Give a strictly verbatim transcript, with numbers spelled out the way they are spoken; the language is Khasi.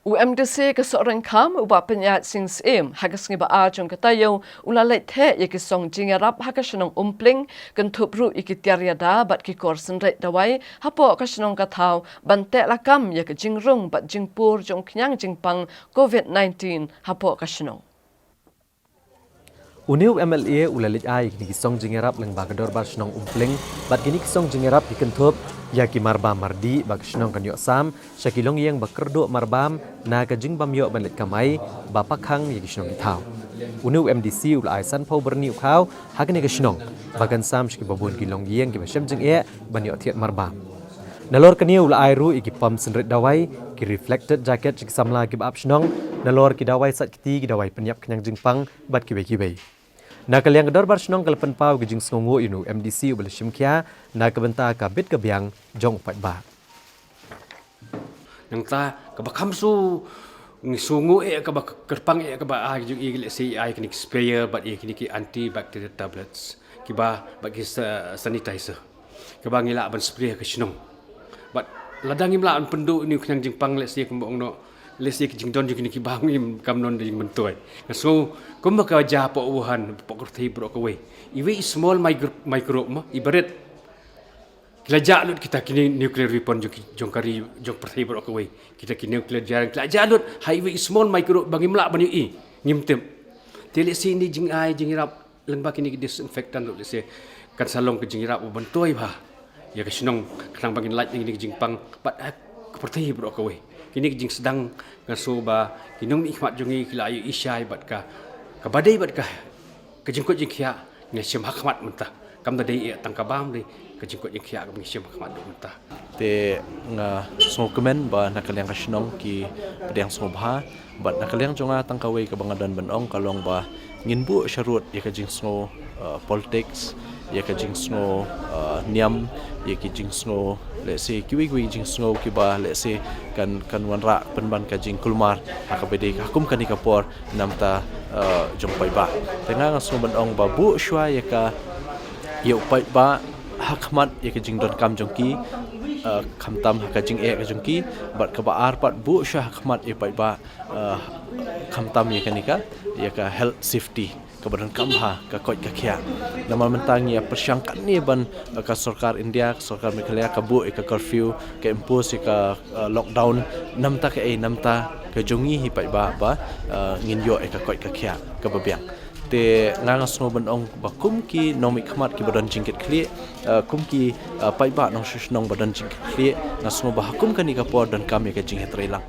U MDC ka Sohryngkham u Bah Pyniaid Sing Syiem ha ka sngi ba ar jong ka taïew u la leit theh ïa ki song jingïarap ha ka shnong Umpling, kynthup ruh ïa ki tiar ïada bad ki kor synreit dawai hapoh ka shnong ka thaw ban teh lakam ïa ka jingrung bad jingpur jong khñiang jingpang COVID nineteen hapoh ka shnong. Une u MLA u la leit ai ïa kine ki song jingïarap lyngba ka dorbar shnong Umpling, bad kine ki song jingïarap ki kynthup ïa ki marbam mardih ba ka shnong kan ïoh sam sha ki longïing ba kyrduh marbam na ka jingbym ïoh ban leit kamai ba pakhang ïa ki shnong ki thaw. Une u MDC u la ai sanphew byrni u khaw ha kane ka shnong ba kan sam sha kiba bun ki longïing kiba shem jingeh ban ïoh thied marbam. Nalor kane u la ai ruh ïa ki pom synreit dawai, ki reflected jacket sha ki samla kiba ap shnong, nalor ki dawai sait kti, ki dawai pynïap khñiang jingpang bad kiwei kiwei. Na ka liang ka dorbar shnong ka la pynpaw ka jingsngewnguh ïa une u MDC uba la shim khia na ka bynta ka bit ka biang jong u paidbah. Nangta kaba kham shu ngi sngewnguh eh kaba kyrpang eh kaba ai jong i, lehse ai kine ki sprayer bad ai kine ki antibacterial tablets kiba bad ki sa-, sanitizer kaba ngi lah ban spray ha ka shnong. Bad lada ngim lah ban pynduh ïa une u khñiang jingpang, lehse kumba ong noh, lehse ki jingdon jong kine kiba ngim kam don da jingmyntoi. Nga sngew kumba ka jia hapoh Wuhan, hapoh ka pyrthei baroh kawei, iwei i small micro-, microbe mo, i barit, ki la jah lut kita kine nuclear weapon jong ki, jong ka ri, jong pyrthei baroh kawei. Kita ki nuclear giant ki la jah lut ha iwei i small microbe ba ngim lah ban ïohi, ngim tip. Te lehse ine i jingai jingïarap lyngba kine ki disinfectant ruh lehse kan sa long ka jingïarap uba myntoi bha ïa ka shnong khnang ba ngin lait na kine ki jingpang bad ha ka pyrthei baroh kawei. Kine ki jingsdang, nga sngew ba ki nongmihkhmat jong ngi ki la ïohi shai bad ka, kaba dei bad ka, ka jingkoit jingkhiah ngi shim ha khmat mynta. Kam da dei eh tang ka bam, dei ka jingkoit jingkhiah kaba ngi shim ha khmat mynta. Te nga sngewkmen ba na ka liang ka shnong ki pdiang sngewbha, bad na ka liang jong nga tang kawei kaba nga don ban ong ka long ba ngin buh sharud ïa ka jingsngew, uh, politics, ïa ka jingsngew, uh, niam, ïa ki jingsngew, lehse kiwei kiwei jingsngew kiba lehse kan, kan wanrah pynban ka jingkulmar ha kaba dei ha kum kane ka por namar, uh, jong paidbah. Te nga, nga sngew ban ong ba buh shuwa ïa ka, ïa u paidbah ha khmat ïa ka jingdonkam jong ki, uh, khamtam ha ka jingeh ka jong ki, bad kaba ar pat buh shuwa ha khmat ïa u paidbah, uh, khamtam ïa kane ka, ïa ka health safety kaba donkam ha ka koit ka khiah. Namar mynta ngi ïa pyrshang katne ban, uh, ka sorkar India, ka sorkar Meghalaya ka buh ïa ka curfew, ka impose ïa ka, uh, lockdown, namar kaei, namar ka jong ngi hi paidbah ba, uh, ngin ïoh ïa ka koit ka khiah kaba biang. Te nga, nga sngew ban ong ba kum ki nongmihkhmat kiba don jingkitkhlieh, uh, kum ki, uh, paidbah nongshong shnong ba don jingkitkhlieh, nga sngew ba ha kum kane ka por donkam ïa ka jingïatreilang.